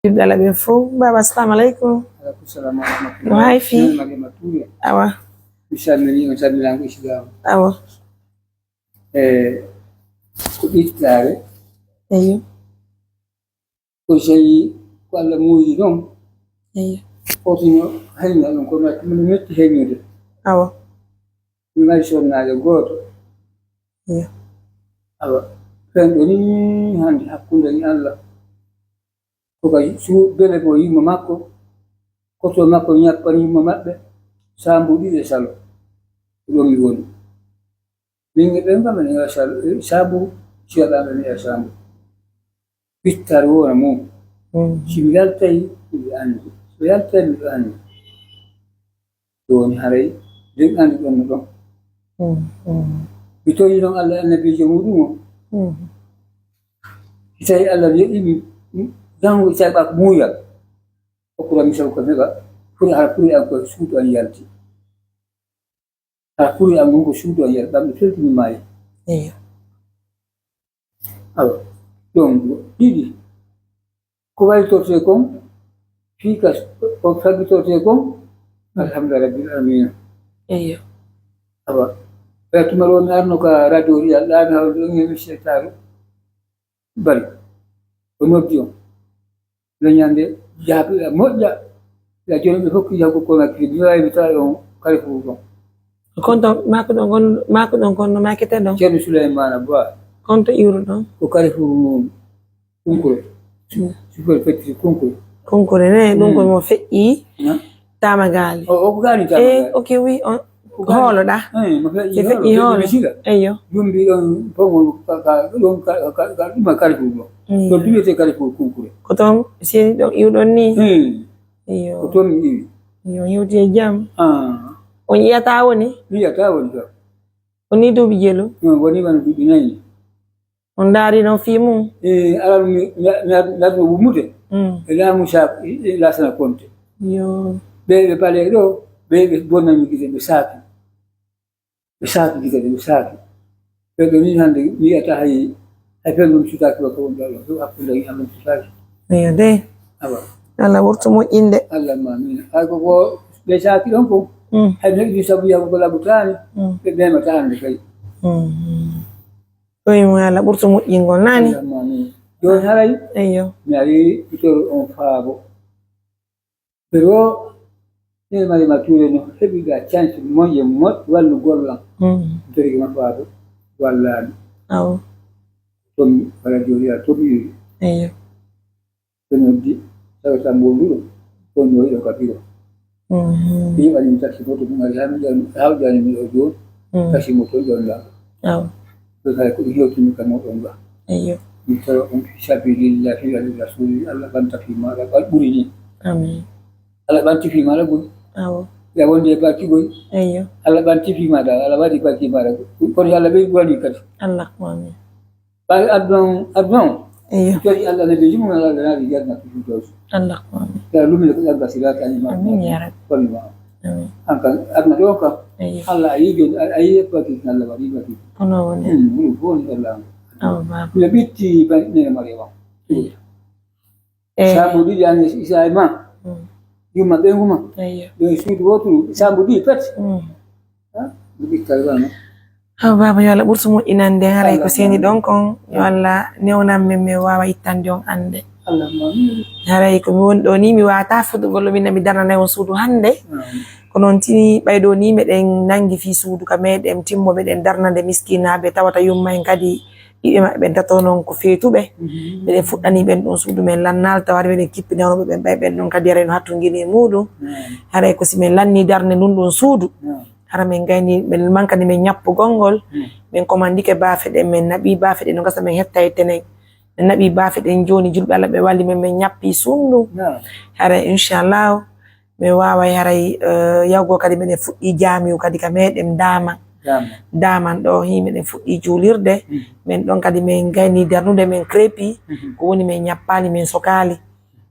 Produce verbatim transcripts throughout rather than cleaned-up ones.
Julɓe Allah ɓen fow, baaba, assalamu aleykum. Aleykum salam wa rahmatullah. No hay fii? Min Mariama Touré. Awa. Mi salmini on salminaango Islaam. Awa. E ko ɓittaare. Eyo. Ko tawi ko Allah muuyi non. Eyo. Foti no hayna ɗum, kono ɗum no metti haynude. Awa. Mi mari sonnaajo gooto. Eyo. Awa. Fen ɗo ni hannde hakkunde ni Allah. Ko ka su-, bele ko yimma makko, koto makko ñappani yimma maɓɓe, saambu ɗiɗi e salo. Ko ɗon mi woni. Min e ɓen kam, en e salo, e saambu, si waɗaa ɓe mi e saambu. Wittaare wona mum. Mm. Si mi yaltay, miɗo anndi. Si mi yaltay, miɗo anndi. Ɗum woni haray, nden anndi ɗon no ɗon. Mm, mm. Mi torii non Allah e annabiijo muɗum o. Mm. Si tawi Allah yeɗii mi, mi, janngo si tawi ɓa ko muuyal. Okkora mi sabu ko mi heɓa, pour, hara pour an ko suudu an yalti. Hara pour an ngon ko suudu an yalti, ɓamɗo felti mi maayi. Eyo. Awa, ɗon ɗiɗi. Ko waylitortee kon, fii ka ko faggitortee kon, alhamdulillahi rabbil aalamiina. Eyo. Awa, ɓe tuma ɗo mi arno ka radio Riyal, ɗaami hawri ɗon e mi seetaaru. Bari, o noddi on. Leñande jaabi e moƴƴa. Ya jooni ɓe hokki jaggu kono kadi, mi waawi mi tawi on Carrefour ɗon. Kon ɗon, maako ɗon, kon, maako ɗon, kon no maakete ɗon? Ceerno Souleymane Ba. Kon to iwru ɗon? Ko Carrefour mum. Kunkure. Mm. Super Petit Kunkure. Kunkure ne, ɗum ko mo feƴƴi Tamagaali. O, o ko gaani Tamagaali. Eh, ok, oui, on, ko gaani. Hoolo ɗa. Eh, mo feƴƴi hoolo, feƴƴi hoolo. Eyyo. Jumbi ɗon, fof mo ka, ka, ɗon ka, ka, ka, ɗum e Carrefour ɗo. Eyyo. Ɗon ɗum wiyetee Carrefour Kunkure. Ko toon, seeni ɗon iwɗon ni? Eh. Eyyo. Ko toon mi iwi. Eyyo, yewti e jam. Ah. On yiyataa woni? Mi yiyataa woni kam. On ni duuɓi jelu? Eh, woni wano duuɓi nayi. On ndaari non fii mum? Eh, alal mi, mi, mi, mi, mi wummude. Mm. E laamu sa, e, e laasana konte. Yo. Ɓe, ɓe pale ɗo, ɓe, ɓe bonnani gite, ɓe saaki. Ɓe saaki gite, ɓe saaki. Ɓe, ɓe min hannde, mi yi'ata hay, hay fen ɗum sutaaki wa ko wonɗo ɗo, ɗum hakkunde e Allah sutaaki. Eyo de. Awa. Allah wurtu moƴƴinde. Allah ma min. Hay ko, ko ɓe saaki ɗon ko, mm, hay neɗɗo sabu yahugo labutaani, mm, ɓe memataa hannde kay. Mm. Ɗoymo yo Allah ɓurtu moƴƴingol, naani? Allahumma amiin. Jooni haray, eyyo, mi ari pitoro on faabo. Pero, ne mari ma tuure no heɓi ga chance moƴƴe moƴ-, wallu gollam. Mm. Derge ma faabo, wallaani. Awo. Toon mi, wala jooni ya, toon mi yowi. Eyyo. Ɓe noddi, tawi tan wonduɗo, on no yiɗo ka biro. Mhm. Mi heɓani mi taxi moto, ɗum ari haa mi ƴami, haa o ƴami mi ɗo jooni, mhm, taxi moto on ƴamɗa. Awa. Ɗum hay ko ɗum hewtumi ka moɗon ɗo. Eyyo. Mi tawa on fi sabilillahi, fi sabilillahi, Allah ɓanta fi maaɗa, ɓal ɓuri ni. Amin. Allah ɓanti fi maaɗa gol. Awa. Ya wonde e barki gol. Eyyo. Allah ɓanti fi maaɗa, Allah waɗi barki maaɗa gol. Kono yo Allah ɓeydu wani kadi. Allahumma amin. Ɓay aduna on, aduna on. Eyyo. Tori Allah nabiiji mum, Allah nabi janna ko firdaws. Allahumma amin. Ya lumina ko ɗagga sirata ani ma. Amin ya Rabbi. Komi ma. Amin. An kan aduna ɗo ka. Eyyo. Allah a yiɗi, a, a yiɗi baki, Allah waɗi baki. Kono woni. Hmm, woni fof ni Allah. Awa baaba. Miɗo ɓitti ba-, nene Mariama. Eyyo. Eh. Saabu ɗiɗi an Isa e ma. Hmm. Yumma ɓeyngu ma. Eyyo. Ɗo e suudu wooturu, saabu ɗiɗi pet. Hmm. Ha? Ɗum ikkal wano. Awa baaba, yo Allah ɓurtu moƴƴinande, haray ko seeni ɗon kon, yo Allah newnan men, men waawa ittande on annde. Allahumma amin. Haray ko mi woni ɗo ni, mi waawataa fotugol, min mi darnanay on suudu hannde. Amin. Ko noon tini, ɓay ɗo ni meɗen nangi fii suudu ka meɗen timmo, meɗen darnande miskinaaɓe, tawata yumma en kadi ɓiɓɓe maɓɓe ɓen tato non ko feetuɓe. Mhm. Meɗen fuɗɗani ɓen ɗon suudu men lannal, tawa meɗen kippinano ɓe ɓen, ɓay ɓen ɗon kadi haray no hattungini e muuɗum. Mhm. Haray ko si men lanni darnde ndun ɗon suudu. Mhm. Hara men gayni, men mankani men ñappugol ngol. Mhm. Men komandike baafe ɗen, men naɓi baafe ɗen no gasa men hetta e tenen. Men naɓi baafe ɗen jooni, julɓe Allah ɓe walli men, men ñappi suudu. Mhm. Haray inchallahu, men waaway haray, eh, yawgo kadi meɗen fuɗɗi jaamiu kadi ka meɗen Daaman. Daaman. Daaman ɗo, hi meɗen fuɗɗi juulirde. Mhm. Men ɗon kadi men gayni darnude men crépi. Mhm. Ko woni men ñappaali, men sokaali.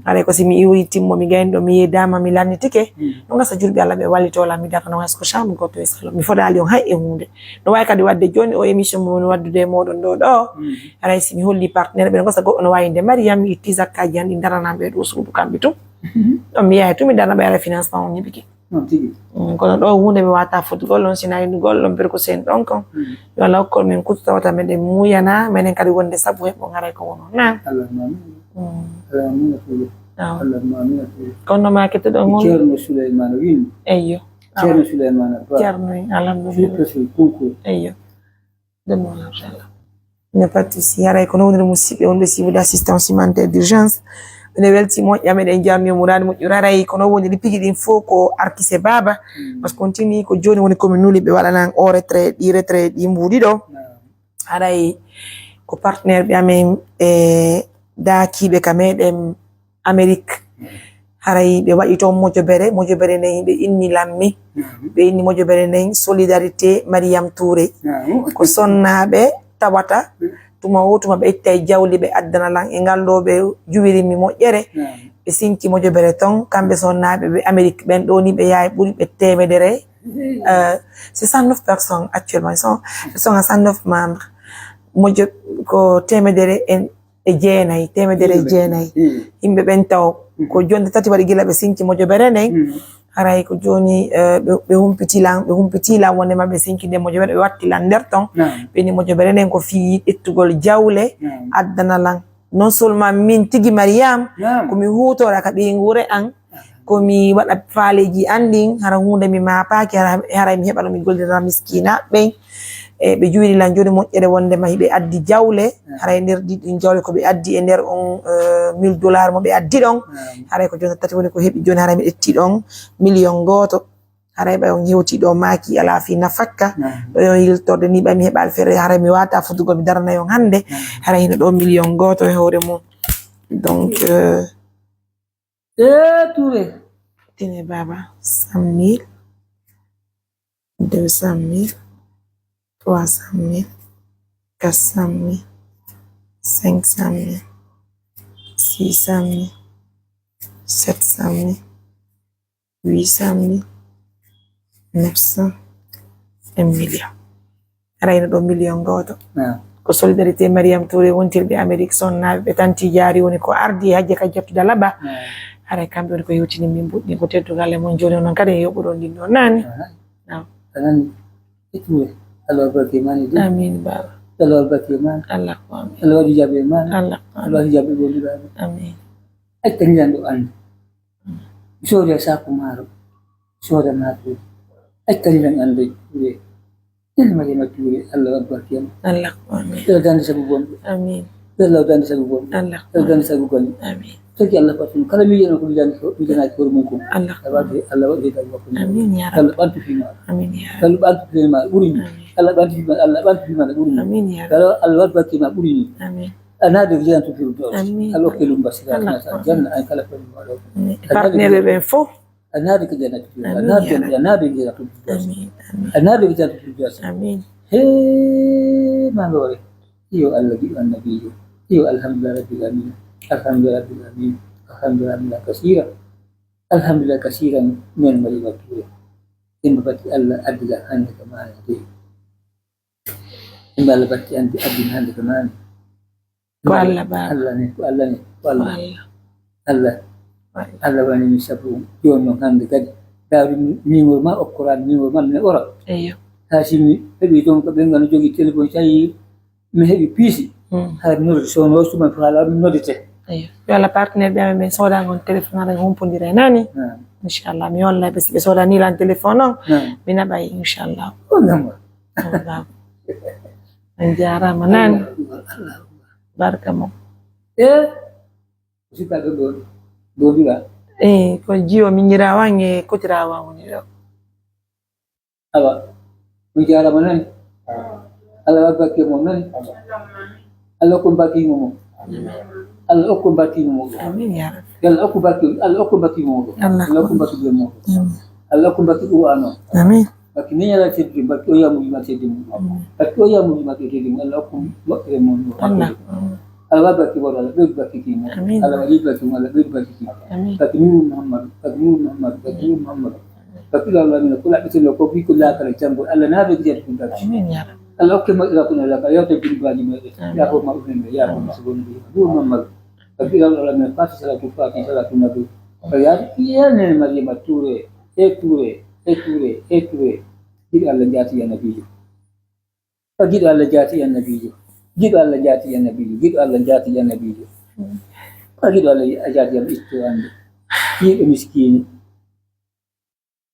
Haray ko si mi iwri timmo, mi gayni ɗo, mi yeedaama, mi lannitike, mm, no gasa julɓe Alla ɓe wallitoo lan, mi darana on hay so ko chambre goto e salon. Mi fodaali on hay e huunde. No waawi kadi waɗde jooni o émission mo woni waɗdude e mooɗon ɗoo ɗoo. Mm. Haray si mi holli partenaire ɓe, no gasa goɗɗo no waawi nde Mariam, mi itti zakkaaji an ɗi darana ɓe ɗoo suudu kamɓe tun. Mm. Ɗon mi yahay tun, mi darana ɓe, haray financement on ñiɓike. Non tigi. Mm, kono ɗoo huunde mi waawataa fotugol on, sina innugol on, berko sen ɗon kon. Mm. Yo Alla hokkor men kuutu tawata meɗen muuyana, menen kadi wonde sabu heɓon haray ko wonoo. Naam. Allahumma amin. Mm. Allahumma amin. Awa. Allahumma amin. Kono no maakete ɗon woni? Ceerno Suleymaana Win. Eyyo. Ceerno Suleymaana Ba. Ceerno en, alhamdulillah. Sous-préfet Kunkuy. Eyyo. Ɗum woni, inchallah. Il n'y a pas de souci. Haray ko non woniri musidɓe wonɓe suivre assistance humanitaire d'urgence. Minen weltii moƴƴa, meɗen jarni muraadi moƴƴo. Haray ko non woniri piji ɗin fof ko Arkise Baaba. Mm. Parce que on tini ko jooni woni ko min nuli ɓe waɗanan o retrait, ɗi retrait ɗi mbuuɗi ɗo. Naam. Haray ko partenaire ɓe amen e daakiiɓe ka meɗen Amerik. Haray ɓe waɗi toon mojobere, mojobere nden ɓe inni lammi. Naam. Ɓe inni mojobere nden Solidarité Mariam Touré. Naam. Ko sonnaaɓe tawata, mm, tuma woo tuma ɓe ittay jawli ɓe addana lan e ngal ɗoo ɓe juwiri mi moƴƴere. Naam. Ɓe sinci mojobere toon, kamɓe sonnaaɓe ɓe Amerik ɓen ɗoo ni ɓe yahay ɓuri ɓe teemedere. Mm. Euh, c'est cent neuf personnes actuellement, ils sont, ils sont à cent neuf membres. Mojo-, ko teemedere en e jeenay, teemedere e jeenay. Mm. Yimɓe ɓen taw, mm, ko jonde tati waɗi gila ɓe sinci mojobere nden. Mm. Haray ko jooni, eh, ɓe, ɓe humpitii lan, ɓe humpitii lan wonde ma ɓe sinki nden mojobere, ɓe watti lan nder ton. Naam. Ɓe ni mojobere nden ko fii ƴettugol jawle, naam, addana lan. Non seulement min tigi Mariam, naam, ko mi huutora ka ɓeynguure an, ko mi waɗa faaleeji an ɗin, hara huunde mi maapaaki, hara, haray mi heɓa no mi gollirana miskiinaaɓe ɓen. E, ɓe juwiri lan jooni moƴƴere wonde ma hiɓe addi jawle, mm, haray nder ɗi, ɗin jawle ko ɓe addi e nder on, eh, mille dollars mo ɓe addi ɗon. Mm. Haray ko jooni tati woni ko heɓi jooni, haray mi ƴetti ɗon million gooto. Haray ɓay on hewti ɗo maaki alaa fii nafakka. Mm. Ɗo yo yiltorde ni ɓay mi heɓa alfere, haray mi waata fotugol mi darana on hannde. Mm. Haray hino ɗo million gooto e hoore mum. Donc, euh, Eh, Touré. Tine baba, cent mille, deux cent mille, trois cent mille, quatre cent mille, cinq cent mille, six cent mille, sept cent mille, huit cent mille, neuf cent, un million. Arayno ɗo million gooto. Ah. Ko Solidarité Mariam Touré wontirɓe Amérique sonnaaɓe ɓe tanti jaari woni ko ardi e hajja ka jattude alaba. Ah. Haray kamɓe woni ko hewtini min mbuɗɗin ko teddungal e mon jooni onon kadi e yoɓuɗon ɗin ɗon naani. Ah. Naam. Anan ittude. Allah barke mani de. Amin baba. Allah barke mani. Allah ko amin. Allah waɗi jaɓe mani. Allah ko amin. Allah waɗi jaɓe wonduɗo amin. Amin. Ay, tan ñande o andi. Mi sooda saaku maaro, sooda maaro. Accani lan annde Touré. Ɗen Mariama Touré, Allah waɗ barke ma. Allah ko amin. Yo dande sabu bonɓe. Amin. Yo Allah dande sabu bonɓe. Allah ko amin. Yo dande sabu bonɓe. Amin. Tagi Allah fatu kala mi yeno ko mi dande ko mi dana ko mun ko. Allah ko amin. Allah waɗi Allah waɗi tagu ko. Amin ya Rabbi. Allah bantu fi ma. Amin ya Rabbi. Allah bantu fi ma ɓuri ni. Amin. Allah bantu fi ma, Allah bantu fi ma ɓuri ni. Amin ya Rabbi. Allah, Allah waɗ barke ma ɓuri ni. Amin. Annabi ko jantu firdaus. Amin. Allah okki lum basira. Allah ko amin. Janna ay kala ko mo ɗo. Amin. Partenaire ɓen fof. Annabi ko jannatu firdaus. Amin, ya Rabbi. Annabi ko jannatu firdaus. Amin, amin. Annabi ko jannatu firdaus. Amin. He, ma lore. Iyo Allah giɗo annabijo. Iyo alhamdulillah rabbil alamin. Alhamdulillah rabbil alamin. Alhamdulillah kasira. Alhamdulillah kasira. Min mari makira. Imba batti Allah addiga hande ka maana de. Imba Allah batti andi addina hande ka maana. Ko Allah ba. Allah ne, ko Allah ne, ko Allah. Ko Allah. Allah. Ko Allah. Allah wani mi sabu jooni non hannde kadi. Daawdi mi, mi wor ma okkoran, mi wor ma mi ora. Eyyo. Haa si mi heɓi toon ko ɓen ngano jogi téléphone tawi mi heɓi piisi. Hmm. Haa mi nodde so no suma faala mi noddete. Eyyo. Yo Allah partenaire ɓe amen ɓen sooda ngon téléphone haɗa humpondira e nani. Hmm. Inchallah mi holla ɓe si ɓe soodani lan téléphone on. Hmm. Mi naɓay inchallah. Ko namma. Wallaahi. On jaaraama naan. Barka mo. Eh, ko sukaaɓe ɗo, ɗo mbiɗa. Eh, ko jiwo miñiraawo an e kotiraawo an woni ɗo. Awa, on jaaraama naan. Allah waɗ barke mo naan. Allah ko barke mo mo. Allah okku barke mo mo. Amin ya Rabbi. Allah okku barke, Allah okku barke mo mo. Allah okku barke mo mo. Amin. Allah okku barke Qur'an o. Amin. Barke ni yala teddi, barke o yamu ma teddi mo. Amin. Barke o yamu ma teddi mo. Allah okku barke mo mo. Allah. Allah waɗi barki Booɗo, Allah ɓeydu barki Kiimo. Amin. Allah waɗi barki mo, Allah ɓeydu barki Kiimo. Amin. Barki Nuuru Muhammadu, barki Nuuru Muhammadu, barki Nuuru Muhammadu. Barki Allahu Amina, ko laɓɓitino ko ɓikkol laakara janngol. Allah naɓe ko jati ɗum barki. Amin, ya Rabbi. Allah hokke mo ila kono laakara, yawta junuubaaji meɗen. Amin. Yaafo ma umen, yaafo ma sabon bi. Nuuru Muhammadu. Barki Allahu Amina, fati salatu, fati salatu nabi. Ko yaade, iyane Mariama Touré, e Touré, e Touré, e Touré. Giɗo Allah jaati ya nabiijo. Ka giɗo Allah jaati e annabiijo. Giɗo Allah jaati e annabiijo. Giɗo Allah jaati e annabiijo. Ka giɗo Allah jaati e annabiijo. Itto annde. Yiɗo miskiini.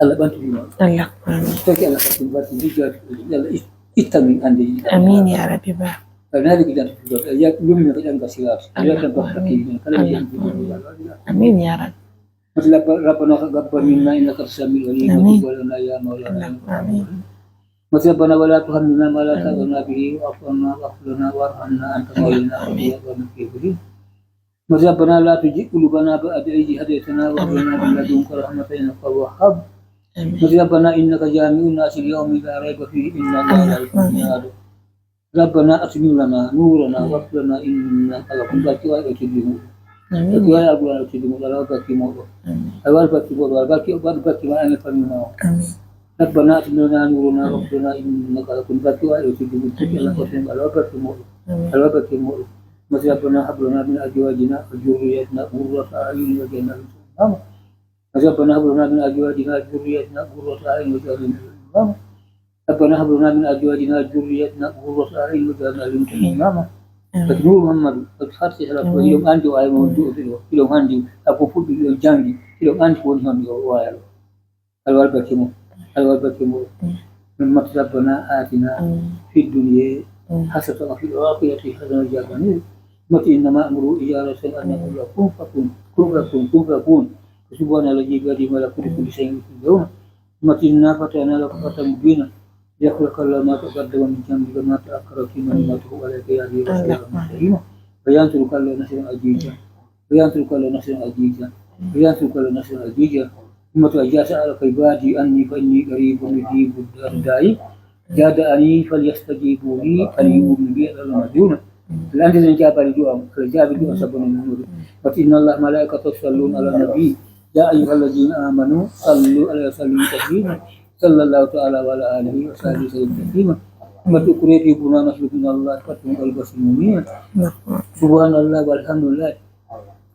Allah ɓantu bima. Allah. Amin. Fekki Allah fatti barki bijjo Allah it- itta min annde. Amin ya Rabbi ba. Ka naali ko jantu ko ya lummi ko janga siraat. Allah. Ya tan ko hakki kala Allah. Amin ya Rabbi. ربنا تقبل منا إنك أنت السميع العليم. آمين. وتب علينا يا مولانا. آمين. ربنا ولا تحملنا ما لا طاقة لنا به واعف عنا واغفر لنا وارحمنا أنت مولانا فانصرنا على القوم الكافرين. ربنا لا تزغ قلوبنا بعد إذ هديتنا وهب لنا من لدنك رحمة إنك أنت الوهاب. ربنا إنك جامع الناس ليوم لا ريب فيه إن الله لا يخلف الميعاد. ربنا أتمم لنا نورنا واغفر لنا إنك على كل شيء قدير. Amin. Barki Alqur'aana o tedduɗo, Allah barki moɗo. Amin. Allah barki moɗo, Allah barki, Allah barki ma anen famille ma o. Amin. ربنا أتمم لنا نورنا واغفر لنا إنك على كل شيء قدير. Barki Alqur'aana o tedduɗo, Allah barki moɗo. Amin. Allah barki moɗo. ربنا هب لنا من أزواجنا وذرياتنا قرة أعين واجعلنا للمتقين إماما. ربنا هب لنا من أزواجنا وذرياتنا قرة أعين واجعلنا للمتقين إماما. ربنا هب لنا من أزواجنا وذرياتنا قرة أعين واجعلنا للمتقين إماما. Barki Nuuru Muhammadu, barki Faatiha, hiɗon anndi o ay mo du'o ɗiɗo, hiɗon anndi, ako fuɗɗi hiɗon janngi, hiɗon anndi ko woni honɗi o waayal. Allah barki mo, Allah barki mo. ربنا آتنا في الدنيا حسنة وفي الآخرة حسنة وقنا عذاب النار. إنما أمره إذا أراد شيئا أن يقول له كن فيكون، كن فيكون، كن فيكون. فسبحان الذي بيده ملكوت كل شيء وإليه ترجعون. إنا فتحنا لك فتحا مبينا ليغفر لك الله ما تقدم من ذنبك وما تأخر ويتم نعمته عليك ويهديك سراطا مستقيما وينصرك الله نصرا عزيزا وينصرك الله نصرا عزيزا وينصرك الله نصرا عزيزا. ثم إذا سألك عبادي عني فإني قريب أجيب دعوة الداع إذا دعاني فليستجيبوا لي فليؤمنوا بي لعلهم يرشدون. Allah anndi en jaabaali du'a am, Allah jaabi du'a sabu no nunude. But إن الله وملائكته يصلون على النبي يا أيها الذين آمنوا صلوا عليه وسلموا تسليما. صلى الله تعالى على آله وصحبه وسلم تسليما. But ukure fi buna nasru min Allah فتح قريب وبشر المؤمنين. سبحان الله والحمد لله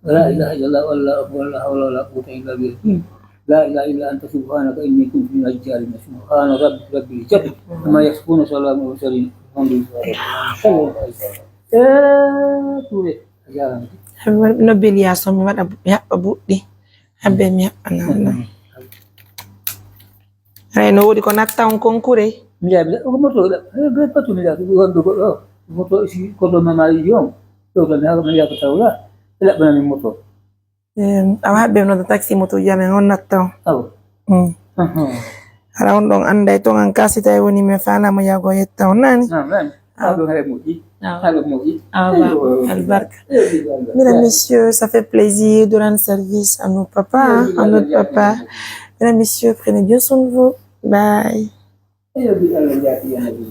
ولا إله إلا الله والله أكبر ولا حول ولا قوة إلا بالله العظيم. لا إله إلا أنت سبحانك إني كنت من الظالمين. سبحان ربك رب العزة عما يصفون وسلام على المرسلين والحمد لله رب العالمين. Eh, Touré, a jaaraama. No beli yaa so mi waɗa bu-, mi haɓɓa buɗɗi. Habbe mi haɓɓa na. Haray no woodi ko natta on konkurey. Mi jaabila, ko moto, eh, be patu mi jaabila, wonde goɗɗo, moto si ko ɗo mama yiyon, ɗo ɗo mi haɓa mi yaaka tawla, ɓe laɓɓana min moto. Em, awa habbe no taxi moto jamen on natta on. Awa. Mm. Aha. Hara on ɗon annday ton an kasita e woni men faana mo yago yetta on nani. Ah, man. Awa. Awa, ɗon haray moƴƴi. Awa. Haala moƴƴi. Awa, eywa. Albarka. Eywa, albarka. Mesdames, messieurs, ça fait plaisir de rendre service à nos papas, à notre papa. Mesdames, messieurs, prenez bien soin de vous. Bye. Eywa, bi Allah jaati, ya Nabi.